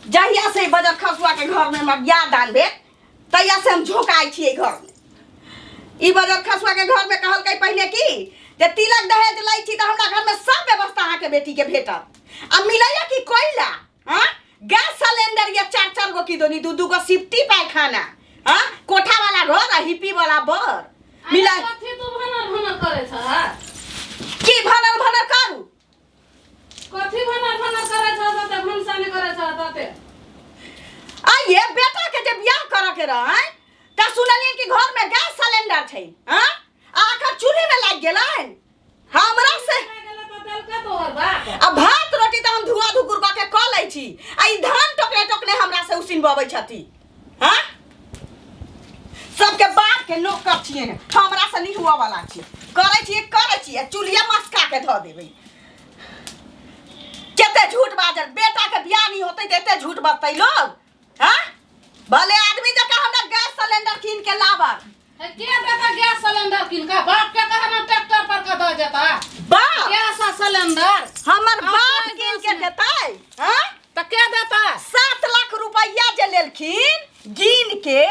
जहिया से बजर खसुआ के घर में हमरा बियाह दान भेल तहिया से हम झोंकाइ छियै घर में। ई बजर खसुआ के घर में कहलकै पहिने की जे तिलक दहेज लै छी तऽ हमरा घर में सब व्यवस्था अहाँके बेटी के भेटत। आ मिलैया की कोइला? हाँ, गैस सिलेंडर या चार चार गो की दोनी, दू दू गो सिफ्टी पायखाना, हाँ, कोठा वाला घर आ हिप्पी वाला बर मिला। कथी तू भनर भनर करै छह? की भनर भनर करू? कथी भनर भनर करै छह तते भनसा नहि करै छह तते? आ ये बेटा के जे बियाह करे के रहै त सुनलियै कि घर में गैस सिलेंडर छै, हाँ, आ आखिर चूल्ही में लागि गेलनि हमरा से। आ भात रोटी तऽ हम धुआ धुकुर कऽ के कऽ लै छी, आ ई धान टोकने टोकने हमरा से उसिनबबै छथि। हाँ, सबके बाप के नौकर छियै, हमरा से नहीं हुआ वाला छी। करै छियै करै छियै, चूल्हिया मस्का के धऽ देबै। कते झूठ बाजल, बेटा के बियाह नहीं होतै तऽ एते झूठ बजतै लोग। हाँ, भले आदमी जकाँ हमरा गैस सिलेंडर कीन के लाबत। के देता गैस सिलेंडर कीन के? बाप के कहना ट्रैक्टर पर के दऽ जेता बाप गैस आ सिलेंडर। हमर हाँ, बाप कोई कीन दोष के नहीं। देतै? हाँ, तऽ के देता? 7 लाख रुपया जे लेलखिन गिन के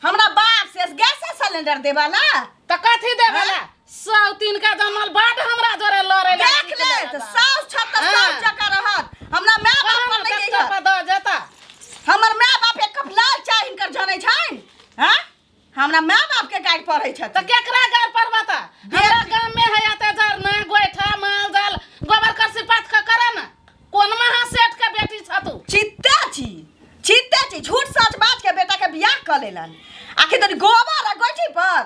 हमरा बाप से गैस सिलेंडर देवाला। तऽ कथी देवेला? सौ तीन का जमल बाट हमरा जोरे लड़े ला। देख ले तऽ साउस छत तऽ साउस जकाँ रहत, हमरा my बाप पर नहीं ट्रैक्टर जइहत। पर दऽ जेता। हमर my बाप एक कप लाल चाय हिनकर जनै छनि? हाँ, हमरा my बाप के गारि पढ़ै छथि। तऽ केकरा गारि पढ़बता? हमरा गाम में है एते जरना गोइठा माल जाल गोबर करसी पाथ के करे ना। कोन महा सेठ के बेटी छ तू? चित्ते छी, चित्ते छी। झूठ सच बाज के बेटा के बियाह कऽ लेलनि। आखिर तनी गोबर आ गोइठी पर,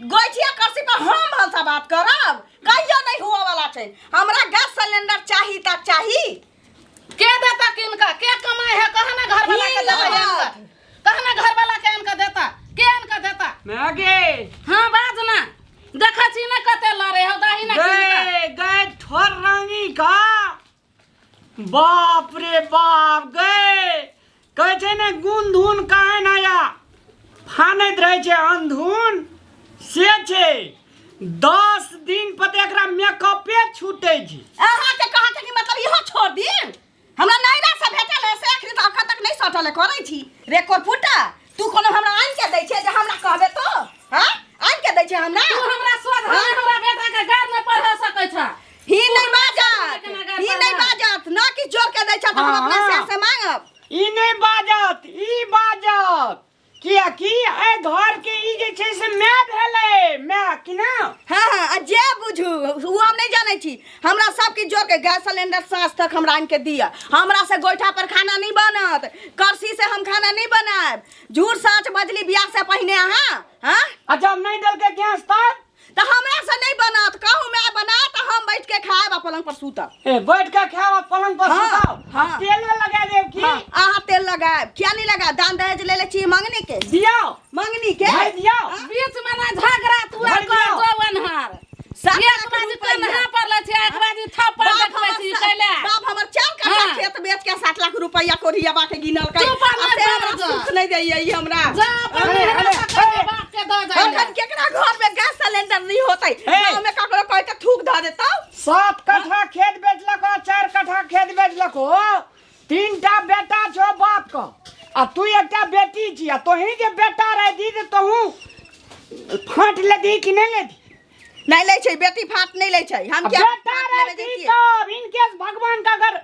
गोइठी आ करसी पर हम भनसा बात करब कहियो नहीं हुआ वाला छै। हमरा गैस सिलेंडर चाही तऽ चाही। के देता किनका? के कमाई है? कहा ना घर वाला के देता इनका, कहा ना घर वाला के इनका देता, के इनका देता? मैं गे। हाँ बाज ना, देखा छी ना कते लड़े हो दाही ना किनका। गए गए ठोर रंगी का, बाप रे बाप। गए कहै छै ने गुन धुन काहे ना या फानैत रहै छै अंधुन से छै। 10 दिन पर तऽ एकरा मेकअपे छूटै छै। अहाँके कहा के मतलब इहो छोड़ दी? हमरा नैरा से भेटल है से अखनी तऽ अखन तक नहीं सटल है। करै छी रे कोरफुटा, तू कोनो हमरा आनि के दै छै जे हमरा कहबे तो? हाँ, आनि के दै छै हमरा? तू हमरा सोझ हमरा बेटा के गार न पढ़ा सकै छ। ही नहीं बाजत, ही नहीं बाजत ना कि जोर के दै छ तऽ हम अपना से से मांगब। ई नहीं बाजत, ई बाजत कियाकि एहि घर के ई जे छै से my भेलै, my कि ना? हाँ हाँ, आ जे बुझू ओ हम नहीं जानै छी। हमरा सब किछु जोर के गैस सिलेंडर साँझ तक हमरा आनि के दिअ। हमरा से गोइठा पर खाना नहीं बनत, करसी से हम खाना नहीं बनायब। झूठ साँच बजली बियाह से पहिने अहाँ। हाँ, अच्छा हम नहीं देलकै गैस तब तऽ हमरा से नहीं बनत। कहू मैं बना तऽ हम बैठ के खायब आ पलंग पर सुतब। ए बैठ के खायब आ पलंग पर हाँ, सुतब? हाँ। तेलो लगा देब की? हाँ, अहाँ तेल लगायब किया नहीं लगायब? दान दहेज ले ले छी मंगनी के। दियौ मंगनी के भाई दियौ। बीच में ना झगड़ा तू भाई कर दियौ। जो अनहार 7 एक लाख बाजी रुपैया। कन्हा पर ले छी, एक बाजी थप्पड़ बाप देखबै हमर छी कैला। बाप हमर 4 कट्ठा हाँ। खेत बेच के 7 लाख रुपैया कोरिया बा के गिनलकै। तू पर आ से नहीं हमरा पड़ जा। सुख नहीं दैया ई हमरा। जा अपन अरे, मेहरा अरे, से कह के अरे। बाप के दऽ जाइ अखन केकरा घर में गैस सिलेंडर नहीं होतै? ए। गाँव में ककरो कह के थूक धऽ देतौ। 7 कट्ठा खेत बेचलको, 4 कट्ठा खेत बेचलको, 3टा बेटा छौ बाप के आ तू एकटा बेटी छी, आ तोही जे बेटा रह दी तऽ तोहू फाँट लेदी कि नहीं लेदी? नहीं लै छै बेटी, फाट नहीं लै छै। हम क्या बेटा फाट लेबै रहती जैतियै? तब इनकेस भगवान का अगर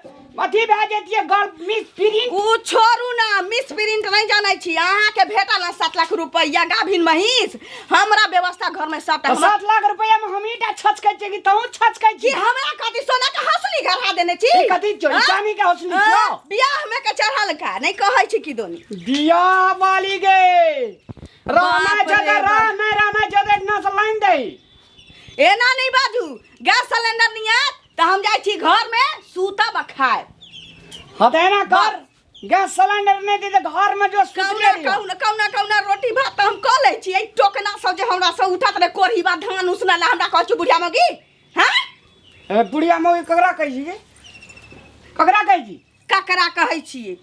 अथी भए जैतियै गल मिस प्रिंट। उ छोड़ू ना, मिस प्रिंट नहीं जानै छी। अहाँके भेटल हँ 7 लाख रुपैया गाभिन महींस, हमरा व्यवस्था घर में सबटा तऽ 7 लाख रुपया में हमही टा छचकै छियै कि तहूँ छचकै की छी? हमरा कथी सोना के हौसली गढ़ा देने छी? ई कथी छौ? ई हाँ? चानी के हौसली हाँ, छौ? बियाह में के चढ़ल का नहीं कहै छी की दोनी। बियाह वाली गे रहना बाप छौ रे तऽ बाप। रह, नहि रहना छौ तऽ एतना से लाइन दही। एना नहीं बाजू, गैस सिलेंडर नहीं आयत तऽ हम जाइ छी घर में सुतब आ खायब। हाँ तऽ एना कर, गैस सिलेंडर नहीं दे तऽ घर में जो सुतले कौना रहियो। कौना कौना कौना रोटी भात तऽ हम कऽ लै छी। एहि टोकना सब जे हमरा से उठत रहे कोढ़ी बा धान उसना ला हमरा कहै छी बुढ़िया मौगी। हाँ? ए, बुढ़िया मौगी ककरा कहै छी गे? ककरा कहै छी? ककरा कहै छियै?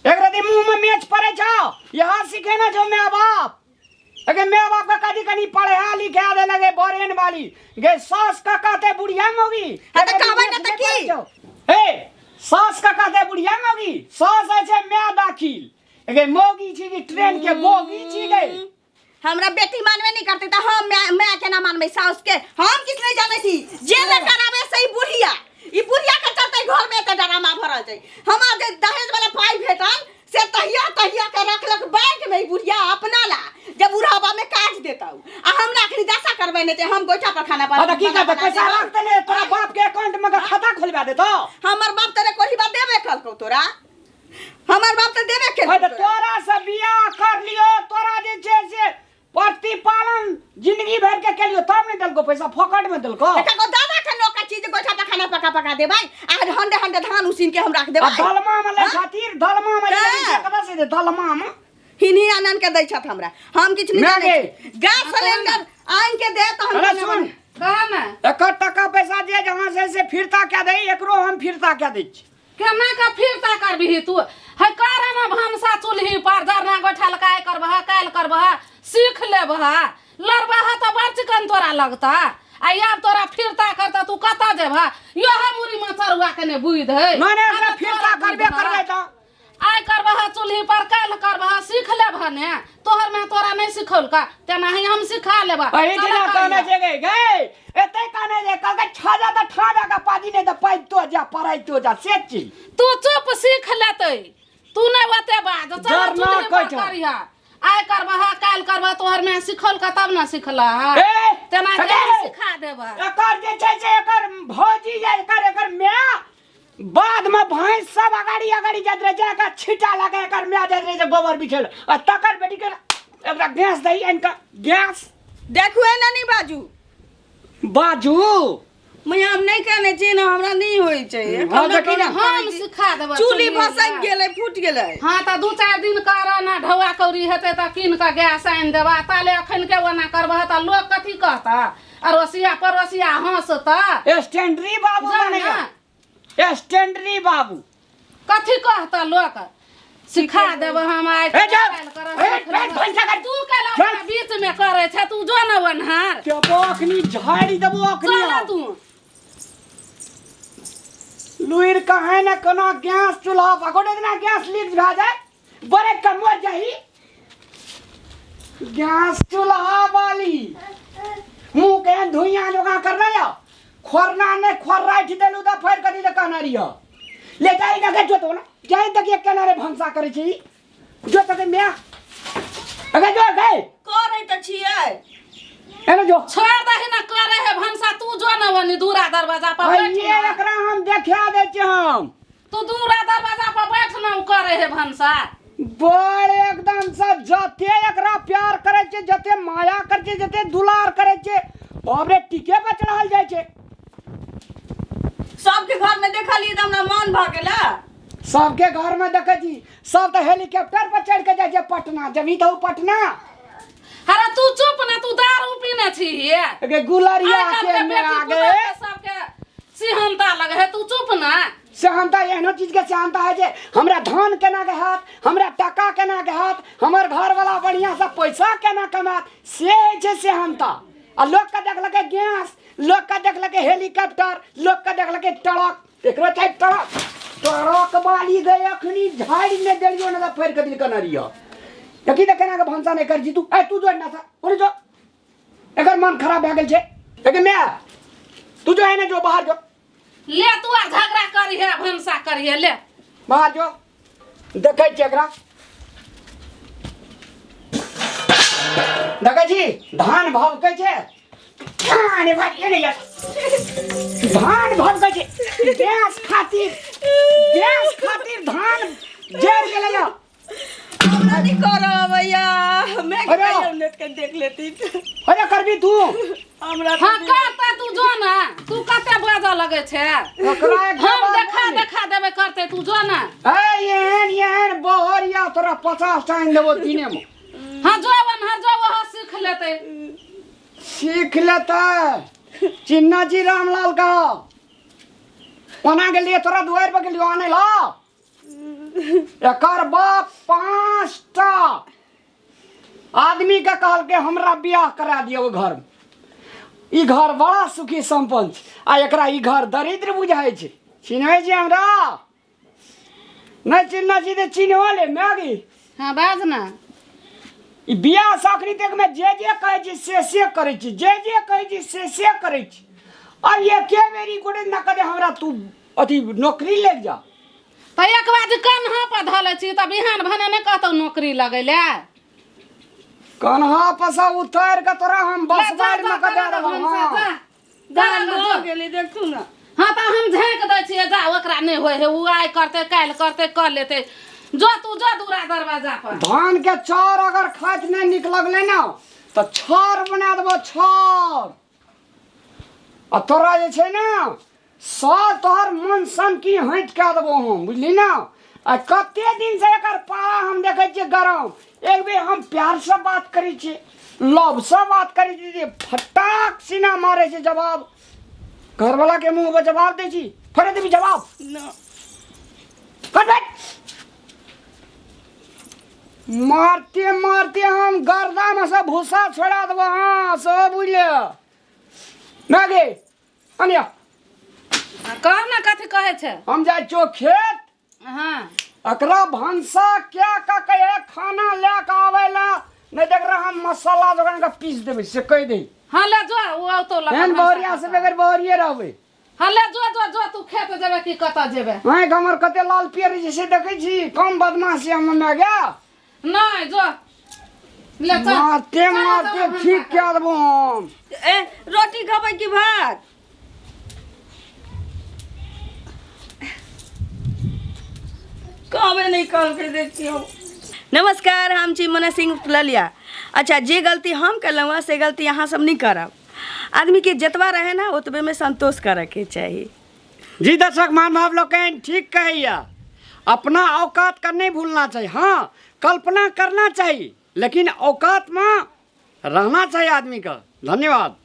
एकरा दी मुंह में मेच पड़े छौ, यहाँ सीखे ना जो my बाप। अगे my बाप का कदी कनी पढ़े है लिखे दे लगे बोरेन वाली गे सास का कहते बुढ़िया मौगी। हाँ, तऽ एकरा दी कहबै मेच ना तऽ नहि की? पड़ै छौ। ए सास का कहते बुढ़िया मौगी सास है छै my दाखिल एगे मौगी छी कि ट्रेन के बोगी छी गई हमरा बेटी मानबे नहीं करते तो हम मैं केना मानबै साउस के हम किछ नहीं जानै छी जे ले कराबे से ई बुढ़िया ई बुढ़िया के चलते घर में एते डरामा भरल छै हमरा जे दहेज वाला पाई भेटल से तहिया तहिया के रखलक बैंक में ई बुढ़िया अपना ला जब बुढ़ापा में काज देतौ आ हमरा अखनी दशा करबै नहीं ते हम गोइठा पर खाना हाँ तो की करते पैसा रखते ने तोरा बाप के अकाउंट में के खाता खोलवा देतो हमर बाप तेरे कोढ़ी बात देबे कलकौ तोरा हमर बाप तऽ देबे हाँ केलकौ तो तोरा। तोरा से बियाह कर लियो तोरा जे छै से प्रतिपालन जिंदगी भर के केलियो तब नहीं देलको पैसा फोकट में देलको तऽ ककरो दादा के नौकर छी जे गोइठा पर खाना पका पका देबै आ हंडे हंडे धान उसीन के हम राख आ देबै दलमा में ले हाँ? खातिर दलमा में ले तऽ। कतऽ से दे दलमा में हिन्ही आनन के दै छथि हमरा हम किछु नहि मैं जानै छी गैस सिलेंडर आनि के दे तऽ हम अरे खाना सुन बना- कह ने एकर टका पैसा जे जहाँ से से फिरता क्या दे एकरो हम फिरता क्या दै छी केना के फिरता करबिही तू है कर ना भनसा चूल्ही पर जरना गोइठा काय करबह काल्हि करबह सीख लेबह लड़बह तऽ बड़ चिकन तोरा लगता आ आब तोरा फिरता करता तू कतऽ जेबह इहो मुड़ी में चरुआ के ने बुझि है नहि नहि एकरा फिरता करबे करबै तऽ आइ करबह चूल्ही पर काल्हि करबह सीख लेबह ने तोहर में तोरा नहि सिखौलका तेनाही हम सिखा लेबह एही दिना कहने छै गे गे एते कहने जे कहलकै छा जा तऽ ठा जा के पाजी नहि तऽ पाइ तो जा पढ़ाइ तो जा से चीज तू चुप सीख लेतै तू नहि ओते बाज चल डर ना चूल्ही पर कहै छौ। करिह आइ करबह काल्हि करबह तोहर माय सिखौलका तब ने सिखलह ए, तेना सगे। के सिखा देबह एकर जे छै से एकर भौजी जे एकर एकर माय बाद में भैंस सब अगाड़ी अगाड़ी जाइत रहे छै एकर छीटा लगा एकर माय जाइत रहे छै गोबर बिछेल आ तकर बेटी के एकरा गैस दही आनि कऽ गैस देखू एना नहि बाजू बाजू मैया हम नहि कहने छी ने हमरा नहि होइ छै हँ, देखी ने। हम सिखा देबह चूल्ही चूल्ही भसकि गेलै फूटि गेलै हँ तऽ दू चारि दिन कर ना ढौआ कौड़ी हेतै तऽ कीन कऽ गैस आनि देबह ताले अखन के ओना करबह तऽ लोक कथी कहतह अड़ोसिया पड़ोसिया हँसतह स्टैंडरी बाबू जा बनैया ना। स्टैंडरी बाबू कथी कहतह लोक सिखा देब हम आइ ए जा। काल्हि करब, ए, सीख बैठ, लेब। भैंसा कर। तू केला चल। अपना बीच में करे छै तू जो न वनहार देबो अखनी झाड़ि देबो अखनी चल तू लुइर कहे ने कोनो गैस चूल्हा पर इतना गैस लीक भए जाए बड़े कमर जाही गैस चूल्हा वाली मुंह के धुइया जोगा करना या खोरना ने खोर्राइठ देलू तऽ फाड़ि कऽ दी कहना रहियो ले जाई ना के जोतो ना जाई तक एक केना रे भंसा करै छी जो तक म्या अगे जो गए करै तऽ छियै एने जो छोड़ दही ना करे है भनसा तू जो न वनी दूरा दरवाजा पर बैठ ये ना। एकरा हम देखा दै छी हम तू दूरा दरवाजा पर बैठ ना उ करे है भनसा बड़ एकदम से जते एकरा प्यार करे छै जते माया करे छै जते दुलार करे छै बाप रे टीके पर चढ़ल जाइ छै सबके घर में देखलियै तऽ हमरा मन भऽ गेलै सबके घर में देखे छी सब तऽ हेलीकॉप्टर पर चढ़ के जाइ छै पटना जमी तऽ पटना अरे तू चुप ना तू दारू पीने छी ये गे गुलरिया आइ के काल्हि के में बेटी आगे पुतोह के सबके सिहनता लगे है तू चुप ना सेहनता एहनो चीज के सेहनता है जे हमरा धान केना के हाथ हमरा टका केना के हाथ हमर घर वाला बढ़िया से पैसा केना कमात से होइ छै सेहनता आ लोक के देखलकै गैस लोक के देखलकै हेलीकॉप्टर लोक के देखलकै ट्रक एकरो चाही ट्रक ट्रक वाली गए अखनी झाड़ि नहि देलियो ने तऽ फाड़ि कऽ दिल कनरियो देखी तऽ केना के भनसा नहि कर छी तू ए तू जोड़ ना था ओरे जो एकर मन खराब भए गेल छै लेकिन माय तू जो है ने जो बाहर जो ले तू आ झगड़ा करी है भनसा करी है ले बाहर जो देखै छियै एकरा देखै छी धान भभकै छै धान भभकै नै यार धान भभकै छै गैस खातिर गैस खातिर धान जरि गेलै यौ हमरा नहीं करब भैया मैं अरे। कहियो नेट के देख लेती अरे करबी तू हमरा हाँ करते तू जो ना तू कते बाजऽ लगे छै ओकरा एक हम जवाब देखा बोली। देखा देबे करते तू जो ना ए एहन एहन बहरिया तोरा 50 टा आनि देबो दिने में हाँ जो वन जो वहाँ सीख लेते सीख लेतै चिन्ना जी रामलाल का ओना गेलियै तोरा दुआरि पर गेलियो आनै ला एकर बाप 5टा आदमी के कहलकै हमरा बियाह करा दियौ घर में ई घर बड़ा सुखी संपन्न छै आ एकरा ई घर दरिद्र बुझाइ छै चिन्है छै हमरा नहि चिन्हना छी तऽ चिन्हो ले मैगी। हाँ, बाज ना। ई बियाह से अखनी तक में जे जे कहै छी से से करै छी, जे जे कहै छी से से करै छी। अब एके बेरी गोटे न कदे हमरा तू अथी नौकरी लग जा। तऽ एक बार जे कन्हा पर धऽ लै छी तऽ बिहान भने नहि कहतौ नौकरी लगै ले। कन्हा पर से उतारि के तोरा हम ले जा, बसबारि जा, में के दे करा देबौ। भनसा, हाँ। जा। दान जा, भऽ जा। गेलै, देखू ने। हाँ, तऽ हम झाँकि दै छियै, जा, ओकरा नहि होइ है, ओ आइ करतै काल्हि करतै कऽ लेतै। जो तू जो दूरा दरवाजा पर। धान के चाउर अगर खाइत नहि नीक लगलै ने तऽ छाउर बना देबो, छाउर। आ तोरा जे छै ने सब तोहर मन सन की हटि कए देबो हम, बुझली ने? आ कते दिन से एकर पारा हम देखै छियै गरम। एक बेर हम प्यार से बात करै छियै, लव से बात करै छियै, जे फटाक सीना मारै छै जवाब। घरवाला के मुंह पर जवाब दै छी, फेर देबी जवाब। न। कट बैठ। मारते मारते हम गर्दा में से भूसा छोड़ा देबो। हाँ, सब बुझले ना गे अनिया? कह ना, कथी कहै छै? हम जाइ छियो खेत। एकरा भनसा क्या का कहे खाना ले के आवे ला नहीं देख रहा, हम मसाला दुकान का पीस देबै से कह दे। हाँ, ले जो, ओ औतो लऽ कऽ एहन भनसा बहुरिया से कऽ। बगैर बहुरिये रहबै। हाँ, ले जो जो जो तू, खेत जेबे कि कतऽ जेबे? आँखि हमर कते लाल पियर छै से देखै छी? कम बदमाशी हमर माय गे? नहि, जो, ले चल। मारते चल, चल, मारते भनसा ठीक कर। कए देबो हम। ए, रोटी खेबै कि भात? कहबे नहि कहलकै, देखियौ। नमस्कार, हम छी मना सिंह ललिया। अच्छा, जे गलती हम केलहुँ हँ से गलती अहाँ सब नहि करब। आदमीके जतबा रहै ने ओतबेमे संतोष करऽके चाही। जी दर्शक महानुभाव लोकनि, ठीक कहैया, अपना औकात का नहीं भूलना चाहिए। हाँ, कल्पना करना चाहिए लेकिन औकात में रहना चाहिए आदमी का। धन्यवाद।